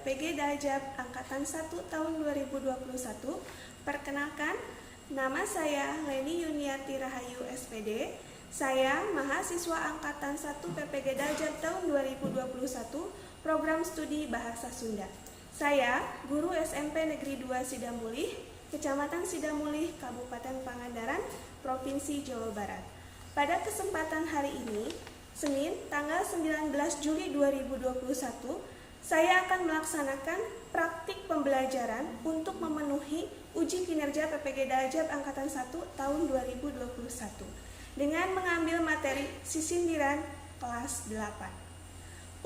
PPG Daljab Angkatan 1 tahun 2021. Perkenalkan, nama saya Leni Yuniarti Rahayu SPD. Saya mahasiswa Angkatan 1 PPG Daljab tahun 2021, Program Studi Bahasa Sunda. Saya guru SMP Negeri 2 Sidamulih, Kecamatan Sidamulih, Kabupaten Pangandaran, Provinsi Jawa Barat. Pada kesempatan hari ini, Senin, tanggal 19 Juli 2021, saya akan melaksanakan praktik pembelajaran untuk memenuhi uji kinerja PPG Daljab Angkatan 1 tahun 2021 dengan mengambil materi sisindiran kelas 8.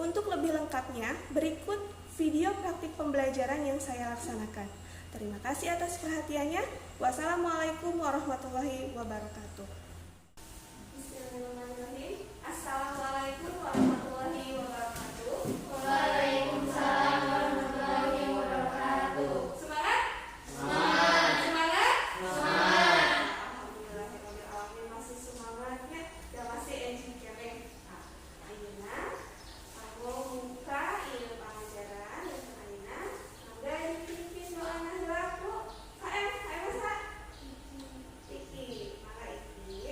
Untuk lebih lengkapnya, berikut video praktik pembelajaran yang saya laksanakan. Terima kasih atas perhatiannya. Wassalamualaikum warahmatullahi wabarakatuh. Bismillahirrahmanirrahim. Assalamualaikum warahmatullahi wabarakatuh. Waalaikumsalam warahmatullahi wabarakatuh. Semangat? Semangat. Semangat? Semangat. Alhamdulillahirabbil masih semangatnya dan masih enjing keneh. Nah, ayeuna kanggo muka ieu pangajaran dan ayeuna mangga dipimpin doana heula ku KM, KM saha? Iki, mangga Iki.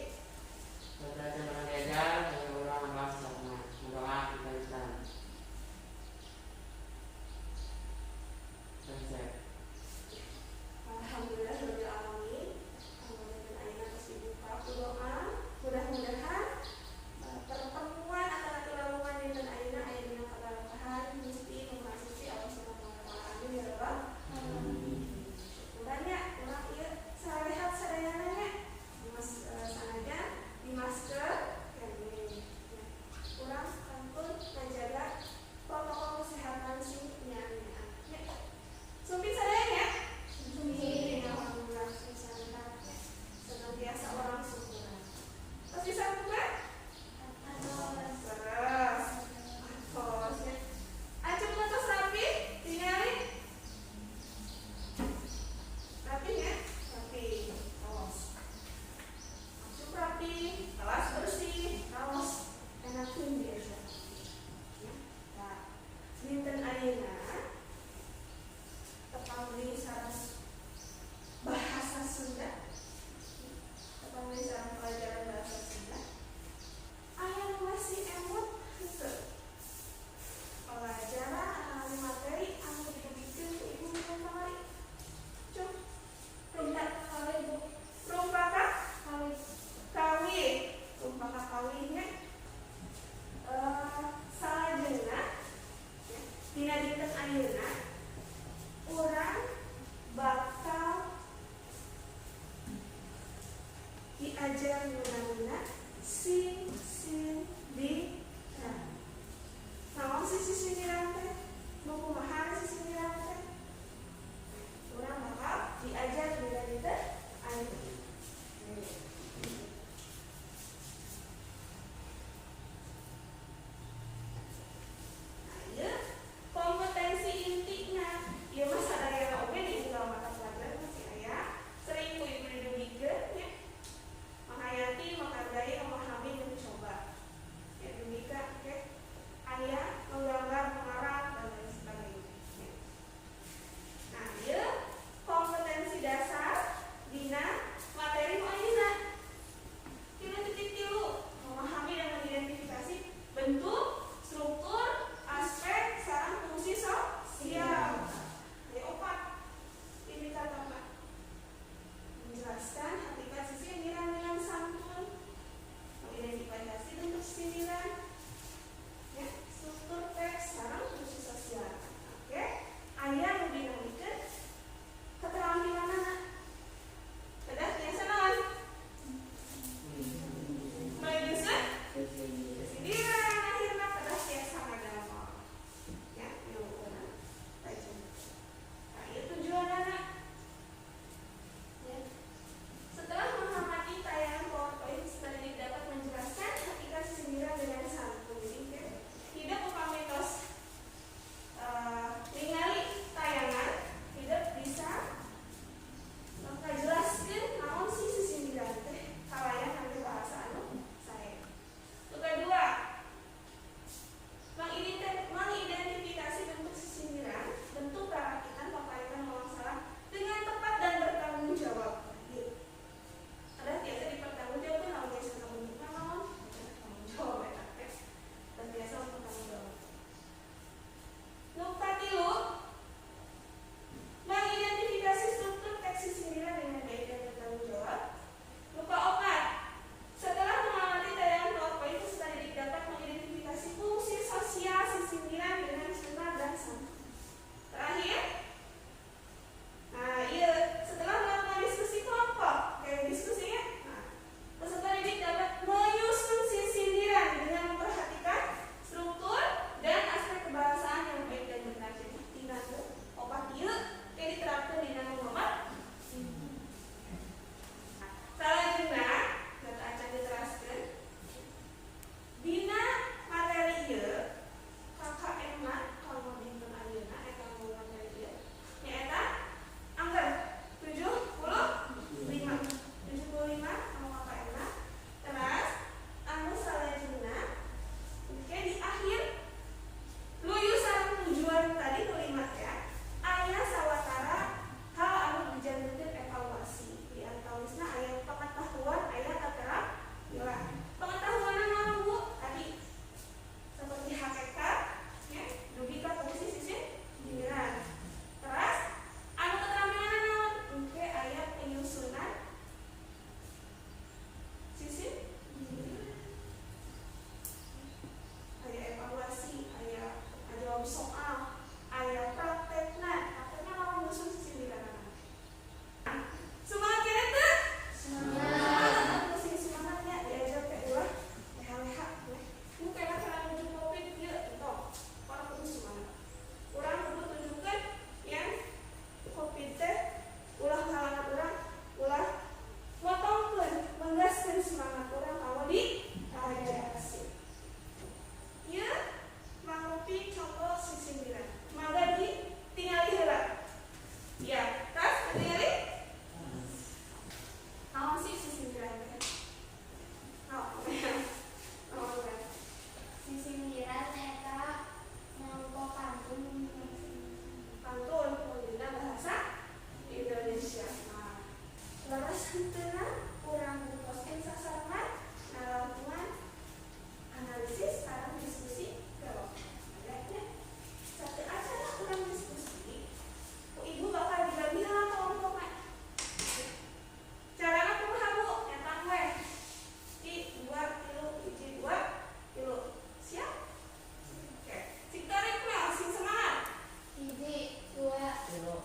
Tilu.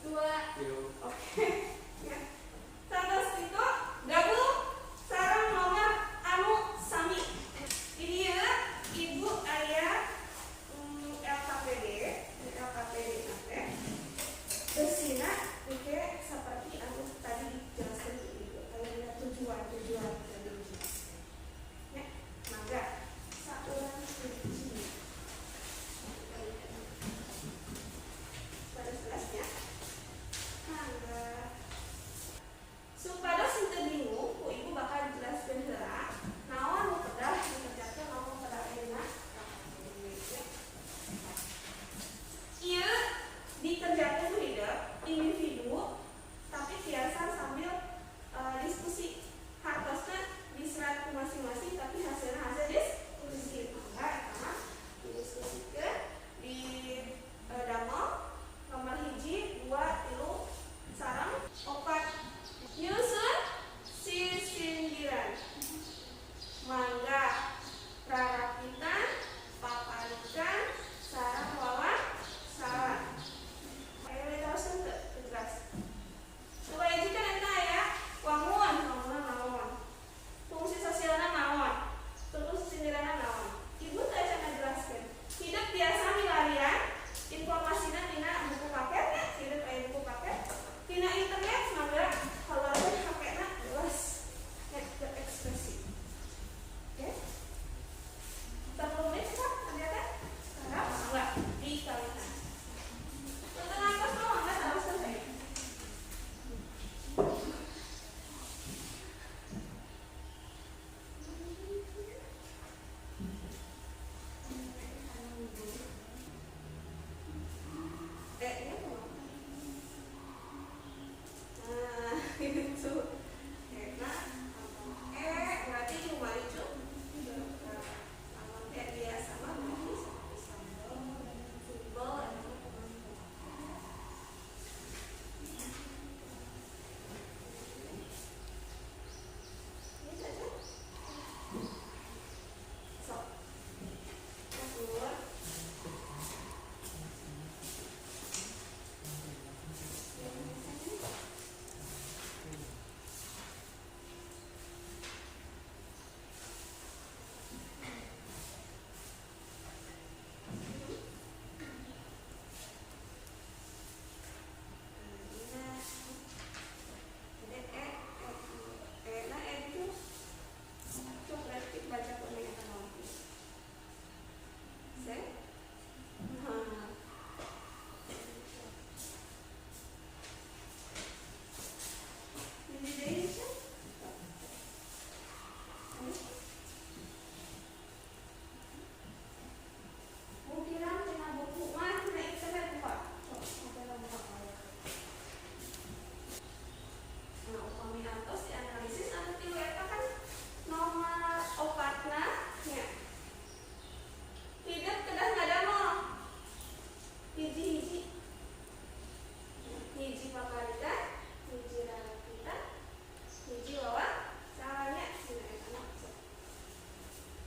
Dua. Tilu. Oke. Ya. Satos itu gabung sareng nomor anu sami. Ini ya, ibu aya LKPD, LKPD teh. Eusina oke seperti anu tadi dijelaskan di ibu, aya tujuan-tujuan tadi dijelaskan. Ya, mangga saurang hiji. Pada jelasnya. Mangga. Supados henteu bingung, ku ibu bakal dijelaskeun heula naon nu kedah dikerjakeun lamun kedah ayeuna. Ieu dikerjakeun ku hidep individu tapi biasa sambil diskusi, hartosna diserat ku masing-masing tapi hasilnya hasil diskusi. Mangga eta mah didiskusikeun di damel nomor hiji, dua, tilu, sareng opat. Nyusun sisindiran. Mangga rarapitan, paparikan, sareng wawancara. Ayo diteruskeun teu jelas. Coba hiji kan eta aya wangun, wangunan naon? Fungsi sosialna naon? Terus sisindiranna naon? Ibu teu acan ngajelaskeun. Hidep biasa milarian informasina dina buku paket nya, hidep aya buku paket. Dina internet mangga kaluarkeun HP-na jelas nya berekspresi. Oke? 10 menit cekap ternyata. Sekarang mangga dikalikan. Untuk ngantos mah mangga teruskeun saya. Ini apa? Nah, itu. Nah, berarti cuma itu. Lamun biasa mah berarti seperti sambal, simbol, eta mah kumaha. Ini saja. Sok. Atur. Nah, E, E, E, nah E itu coba berarti baca kuning atau naon. C. Nah. Ini deui, C. Mungkinan tina buku mah tina internet buka. Sok, sampai buka kaya. Nah, upami atos dianalisis anu tilu eta kan nomor opatna nya. Hidep kedah ngadamel hiji-hiji. Hiji paparikan, hiji rarapitan, hiji wawancara nya dina eta mah. Sok.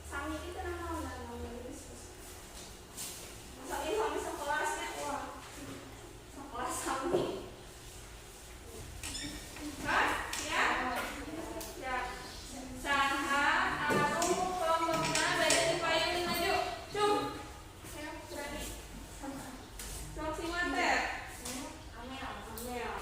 Sami kitu naon naon diskusi. Masa ieu sami sekelasnya, wah. Sekelas sami. Hah? Ya? Ya. Saha anu kelompokna bade dipayun maju. Cung. Ya, berani. Sok si Mater. Amel. Amel.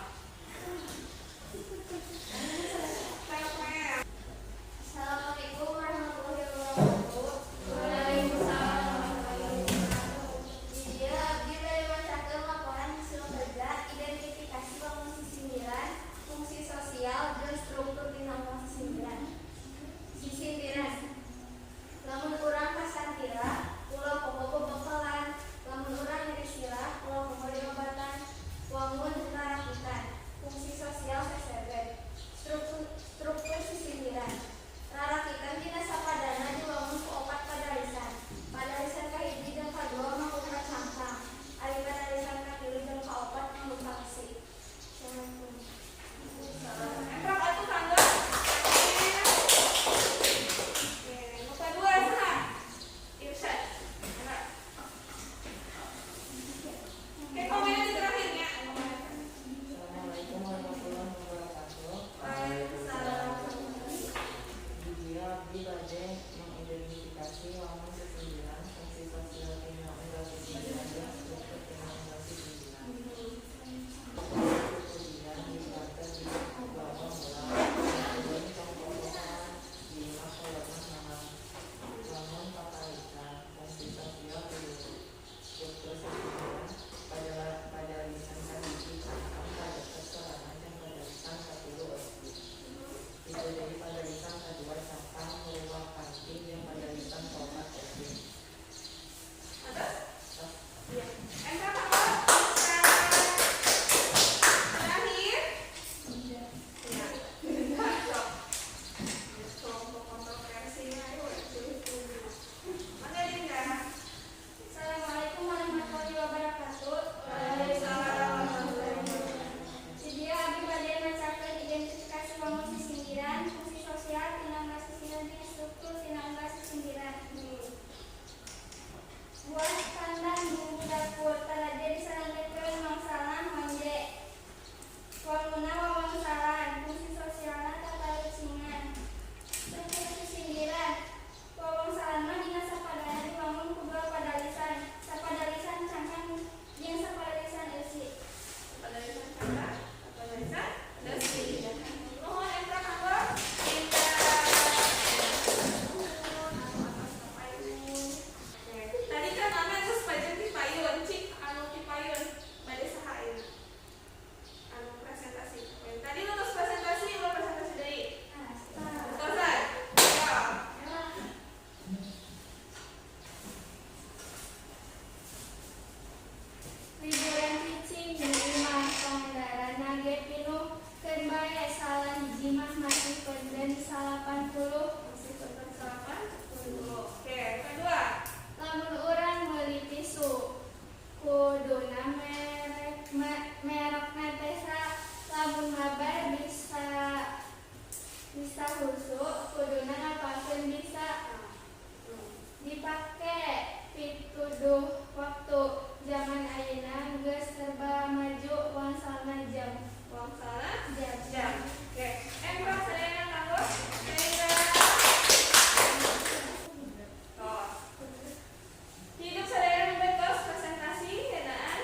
Merekna teh lamun mabar bisa bisa husu, kuduna ngapalkeun bisa dipake pituduh waktu. Zaman ayeuna geus serba maju, wangsalna jam. Wangsalna jam. Jam. Oke, empro sadayana kanggo Sheira. Tos. Hidup sadayana nembe tos presentasi ngeunaan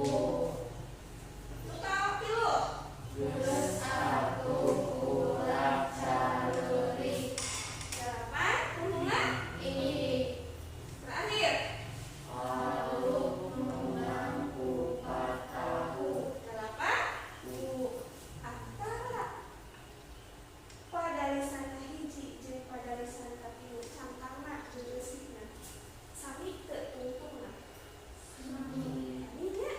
Nu katilu. Geus atuh ulah careurik. 8 tungtungna. I. Terakhir. Aluk nunggang kupat tahu. 8 U. Antara padalisan kahiji jeung padalisan katilu cangkangna jeung eusina sami teu tungtungna? Sami nya.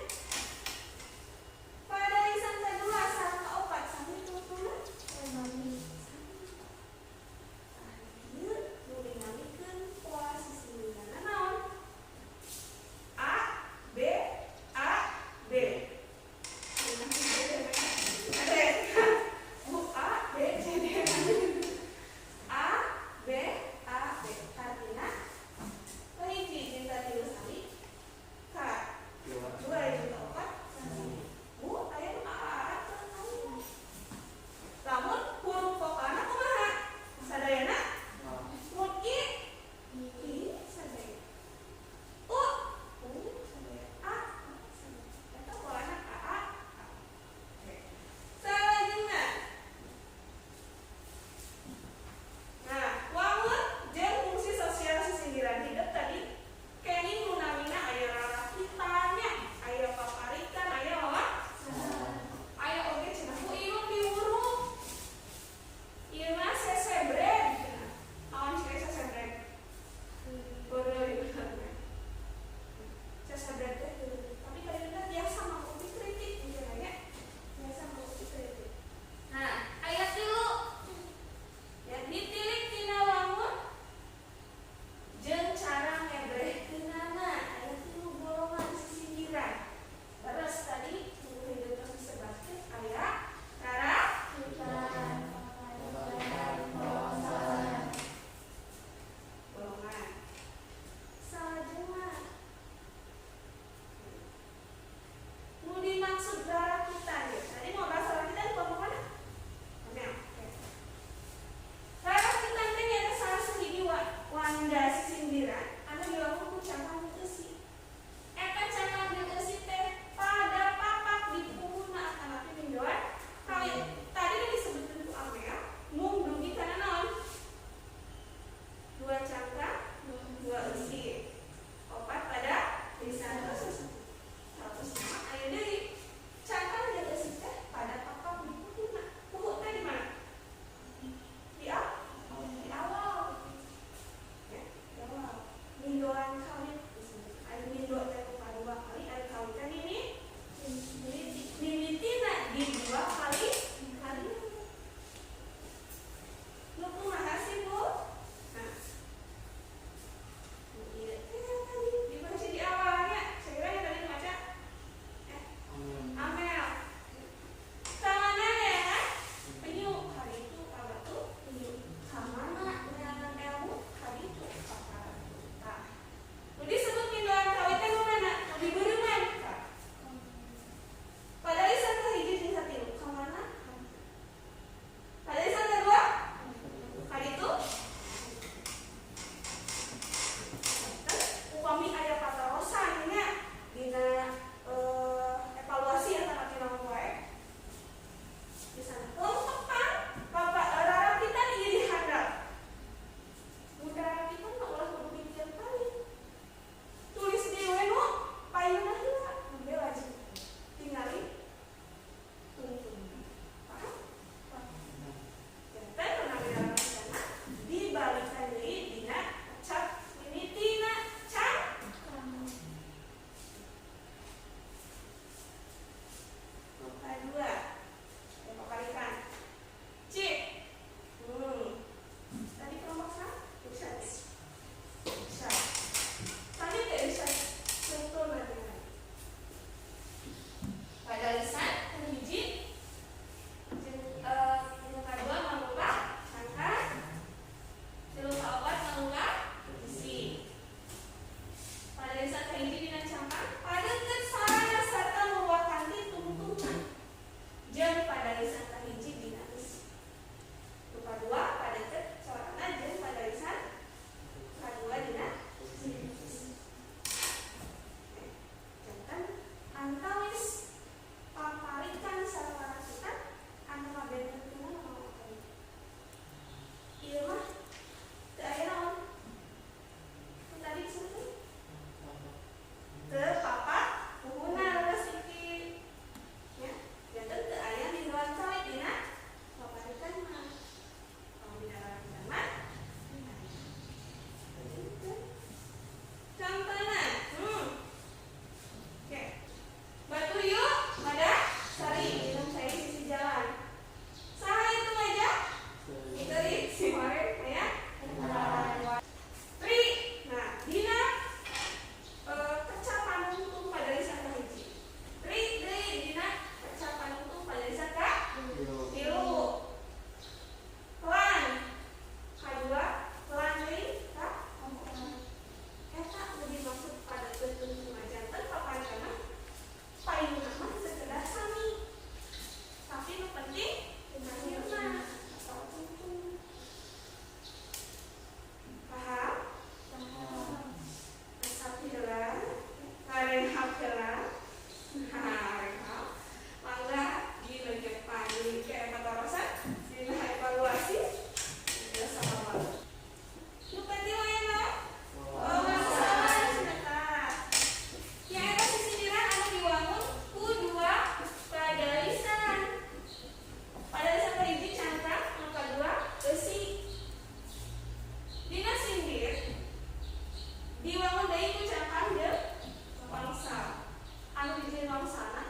Wangsalna